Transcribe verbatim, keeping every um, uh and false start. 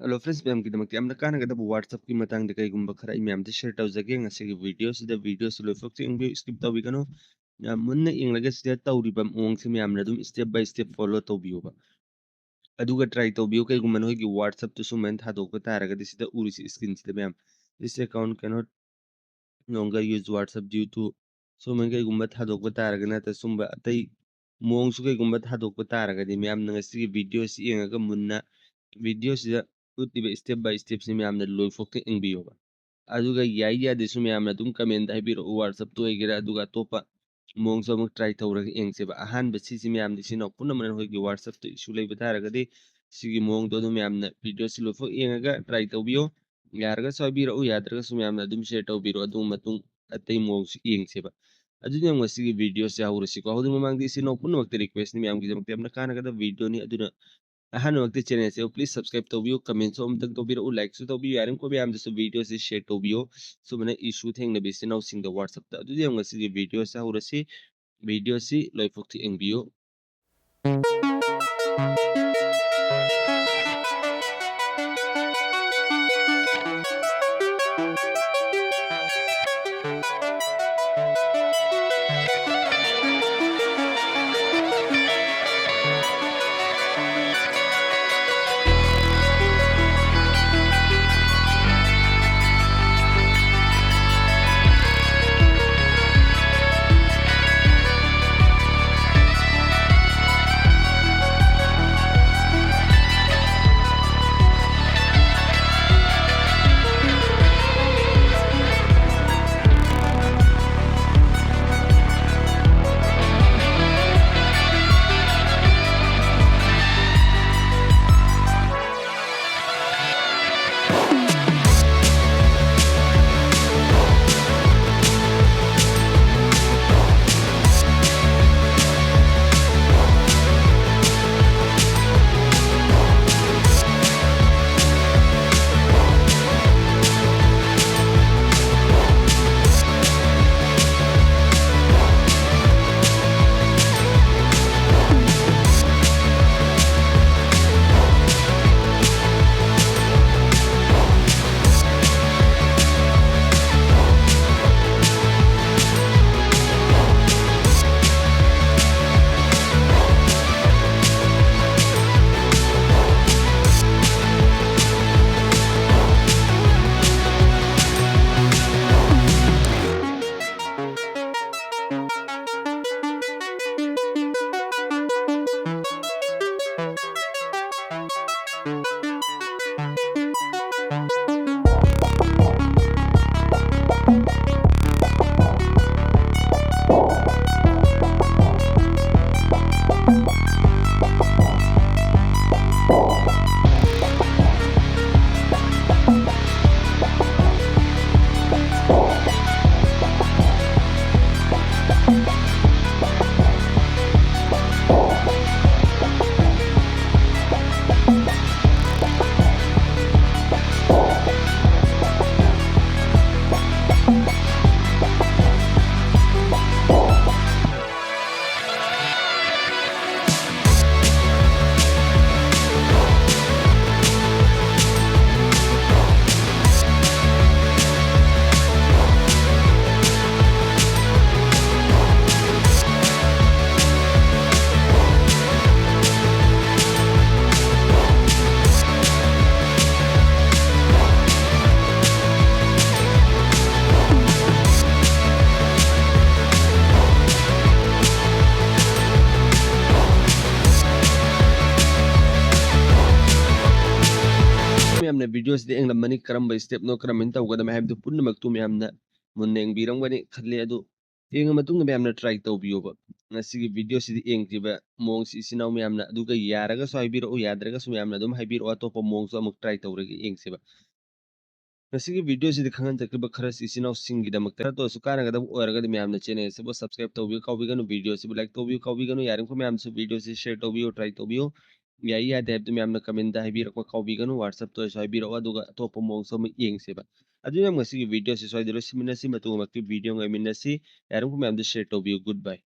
Hello friends, ꯃꯌꯥꯝꯒꯤꯗꯃꯛꯇ ꯌꯥꯝꯅ ꯀꯥꯟꯅꯒꯗꯕ WhatsApp-ꯀꯤ ꯃꯇꯥꯡꯗ ꯀꯩꯒꯨꯝꯕ ꯈꯔ ꯑꯩ ꯃꯌꯥꯝꯗ share ꯇꯧꯖꯒꯦ꯫ ꯉꯁꯤꯒꯤ video-ꯁꯤꯗ, video-ꯁꯤ ꯂꯣꯏꯐꯥꯎ ꯌꯦꯡꯕꯤꯌꯨ, skip ꯇꯧꯕꯤꯒꯅꯨ꯫ ꯌꯥꯝ ꯃꯨꯟꯅ ꯌꯦꯡꯂꯒ ꯁꯤꯗ ꯇꯧꯔꯤꯕ ꯃꯑꯣꯡꯁꯦ ꯃꯌꯥꯝꯅ ꯑꯗꯨꯝ step by step follow ꯇꯧꯕꯤꯌꯣꯕ꯫ ꯑꯗꯨꯒ try ꯇꯧꯕꯤꯌꯨ꯫ ꯀꯩꯒꯨꯝꯕ ꯅꯈꯣꯏꯒꯤ WhatsApp-ꯇꯨ ꯁꯨꯃꯥꯏꯅ ꯊꯥꯗꯣꯛꯄ ꯇꯥꯔꯒꯗꯤ, ꯁꯤꯗ ꯎꯔꯤꯁꯤ screen-ꯁꯤꯗ ꯃꯌꯥꯝ, "This account cannot longer use WhatsApp due to" ꯁꯨꯃꯥꯏꯅ ꯀꯩꯒꯨꯝꯕ ꯊꯥꯗꯣꯛꯄ ꯇꯥꯔꯒ, ꯅꯠꯇ꯭ꯔ ꯁꯨꯝꯕ ꯑꯇꯩ ꯃꯑꯣꯡꯁꯨ ꯀꯩꯒꯨꯝꯕ ꯊꯥꯗꯣꯛꯄ ꯇꯥꯔꯒꯗꯤ, ꯃꯌꯥꯝꯅ ꯉꯁꯤꯒꯤ video-ꯁꯤ ꯌꯦꯡꯉꯒ ꯃꯨꯟꯅ video-ꯁꯤꯗ ꯎꯠꯂꯤꯕ step by step-ꯁꯤ ꯃꯌꯥꯝꯅ ꯂꯣꯏꯐꯥꯎꯇ ꯌꯦꯡꯕꯤꯌꯣꯕ꯫ ꯑꯗꯨꯒ ꯌꯥꯏ ꯌꯥꯗꯦꯁꯨ ꯃꯌꯥꯝꯅ ꯑꯗꯨꯝ comment ꯍꯥꯏꯕꯤꯔꯛꯎ, WhatsApp-ꯇ ꯑꯣꯏꯒꯦꯔꯥ, ꯑꯗꯨꯒ ꯑꯇꯣꯞꯄ ꯃꯑꯣꯡꯁꯨ ꯑꯃꯨꯛ try ꯇꯧꯔꯒ ꯌꯦꯡꯁꯦꯕ꯫ ꯑꯍꯥꯟꯕ ꯁꯤꯁꯤ ꯃꯌꯥꯝꯗꯤ ꯁꯤꯅ ꯄꯨꯝꯅꯃꯛ ꯅꯈꯣꯏꯒꯤ WhatsApp-ꯇ issue ꯂꯩꯕ ꯇꯥꯔꯒꯗꯤ, ꯁꯤꯒꯤ ꯃꯑꯣꯡꯗꯣ ꯑꯗꯨꯝ ꯃꯌꯥꯝꯅ video-ꯁꯤ ꯂꯣꯏꯐꯥꯎ ꯌꯦꯡꯉꯒ try ꯇꯧꯕꯤꯌꯣ꯫ ꯌꯥꯔꯒꯁꯨ ꯍꯥꯏꯕꯤꯔꯛꯎ, ꯌꯥꯗ꯭ꯔꯒꯁꯨ ꯃꯌꯥꯝꯅ ꯑꯗꯨꯝ share ꯇꯧꯕꯤꯔꯣ꯫ ꯑꯗꯨ ꯃꯇꯨꯡ ꯑꯇꯩ ꯃꯑꯣꯡꯁꯨ ꯌꯦꯡꯁꯦꯕ꯫ ꯑꯗꯨꯗꯤ ꯌꯥꯝ ꯉꯁꯤꯒꯤ video-ꯁꯦ ꯍꯧꯔꯁꯤꯀꯣ꯫ ꯍꯧꯗ꯭ꯔꯤꯉꯩ ꯃꯃꯥꯡꯗ ꯏꯆꯤꯟ ꯏꯅꯥꯎ ꯄꯨꯝꯅꯃꯛꯇ request-ꯅꯤ, ꯃꯌꯥꯝꯒꯤꯗꯃꯛꯇ ꯌꯥꯝꯅ ꯀꯥꯟꯅꯒꯗꯕ video-ꯅꯤ꯫ ꯑꯗꯨꯅ ꯑꯍꯥꯟꯕꯃꯛꯇ channel-ꯁꯦ please subscribe ꯇꯧꯕꯤꯌꯨ, comment-ꯁꯨ ꯑꯃꯨꯛꯇꯪ ꯇꯧꯕꯤꯔꯛꯎ, like-ꯁꯨ ꯇꯧꯕꯤꯌꯨ, ꯌꯥꯔꯤꯕꯃꯈꯩ ꯃꯌꯥꯝꯗꯁꯨ video-ꯁꯦ share ꯇꯧꯕꯤꯌꯨ꯫ ꯁꯨꯃꯥꯏꯅ issue ꯊꯦꯡꯅꯕ ꯏꯆꯤꯟ ꯏꯅꯥꯎꯁꯤꯡꯗ WhatsApp-ꯇ꯫ ꯑꯗꯨꯗꯤ ꯌꯥꯝ ꯉꯁꯤꯒꯤ video-ꯁꯦ ꯍꯧꯔꯁꯤ꯫ Video-ꯁꯤ ꯂꯣꯏꯐꯥꯎꯇ ꯌꯦꯡꯕꯤꯌꯨ꯫ ꯃꯌꯥꯝꯅ ꯚꯤꯗꯤꯑꯣꯁꯤꯗ ꯌꯦꯡꯂꯝꯃꯅꯤ, ꯀꯔꯝꯕ ꯁ꯭ꯇꯦꯞꯅꯣ, ꯀꯔꯝꯍꯥꯏꯅ ꯇꯧꯒꯗꯕ ꯍꯥꯏꯕꯗꯨ ꯄꯨꯝꯅꯃꯛꯇꯨ ꯃꯌꯥꯝꯅ ꯃꯨꯟꯅ ꯌꯦꯡꯕꯤꯔꯝꯒꯅꯤ ꯈꯜꯂꯤ꯫ ꯑꯗꯨ ꯌꯦꯡꯉ ꯃꯇꯨꯡꯗ ꯃꯌꯥꯝꯅ ꯇ꯭ꯔꯥꯏ ꯇꯧꯕꯤꯌꯣꯕ꯫ ꯉꯁꯤꯒꯤ ꯚꯤꯗꯤꯑꯣꯁꯤꯗ ꯌꯦꯡꯈꯤꯕ ꯃꯑꯣꯡꯁꯤ ꯏꯆꯤꯟ ꯏꯅꯥꯎ ꯃꯌꯥꯝꯅ, ꯑꯗꯨꯒ ꯌꯥꯔꯒꯁꯨ ꯍꯥꯏꯕꯤꯔꯛꯎ, ꯌꯥꯗ꯭ꯔꯒꯁꯨ ꯃꯌꯥꯝꯅ ꯑꯗꯨꯝ ꯍꯥꯏꯕꯤꯔꯛꯑꯣ, ꯑꯇꯣꯞꯄ ꯃꯑꯣꯡꯁꯨ ꯑꯃꯨꯛ ꯇ꯭ꯔꯥꯏ ꯇꯧꯔꯒ ꯌꯦꯡꯁꯦꯕ꯫ ꯉꯁꯤꯒꯤ ꯚꯤꯗꯤꯑꯣꯁꯤꯗ ꯈꯪꯍꯟꯖꯈꯤꯕ ꯈꯔꯁꯤ ꯏꯆꯤꯟ ꯏꯅꯥꯎꯁꯤꯡꯒꯤꯗꯃꯛꯇ ꯈꯔꯇ ꯑꯣꯏꯔꯁꯨ ꯀꯥꯟꯅꯒꯗꯕ ꯑꯣꯏꯔꯒꯗꯤ ꯃꯌꯥꯝꯅ ꯆꯦꯅꯦꯜ ꯑꯁꯤꯕꯨ ꯁꯕꯁꯀ꯭ꯔꯥꯏꯕ ꯇꯧꯕꯤꯌꯨ ꯀꯥꯎꯕꯤꯒꯅꯨ, ꯚꯤꯗꯤꯑꯣꯁꯤꯕꯨ ꯂꯥꯏꯛ ꯇꯧꯕꯤꯌꯨ ꯀꯥꯎꯕꯤꯒꯅꯨ, ꯌꯥꯔꯤꯕ ꯃꯌꯥꯝꯁꯨ ꯚꯤꯗꯤꯑꯣꯁꯤ ꯁꯤꯌꯔ ꯇꯧꯕꯤꯌꯨ, ꯇ꯭ꯔꯥꯏ ꯇꯧꯕꯤꯌꯨ꯫ ꯌꯥꯏ ꯌꯥꯗꯦ ꯍꯥꯏꯕꯗꯨ ꯃꯌꯥꯝꯅ ꯀꯃꯦꯟꯗ ꯍꯥꯏꯕꯤꯔꯛꯄ ꯀꯥꯎꯕꯤꯒꯅꯨ, ꯋꯥꯆꯞꯇ ꯑꯣꯏꯔꯁꯨ ꯍꯥꯏꯕꯤꯔꯛꯑꯣ, ꯑꯗꯨꯒ ꯑꯇꯣꯞꯄ ꯃꯑꯣꯡꯁꯨ ꯑꯃꯨꯛ ꯌꯦꯡꯁꯦꯕ꯫ ꯑꯗꯨꯅ ꯉꯁꯤꯒꯤ ꯚꯤꯗꯤꯑꯣꯁꯤ ꯁ꯭ꯋꯥꯏꯗ ꯂꯣꯏꯁꯤꯟꯃꯤꯟꯅꯁꯤ, ꯃꯇꯨꯡꯃꯛꯀꯤ ꯚꯤꯗꯤꯑꯣ ꯉꯥꯏꯃꯤꯟꯅꯁꯤ꯫ ꯌꯥꯔꯤꯕ ꯃꯌꯥꯝꯗ ꯁꯤꯌꯔ ꯇꯧꯕꯤꯌꯨ꯫ ꯒꯨꯗ ꯕꯥꯏ꯫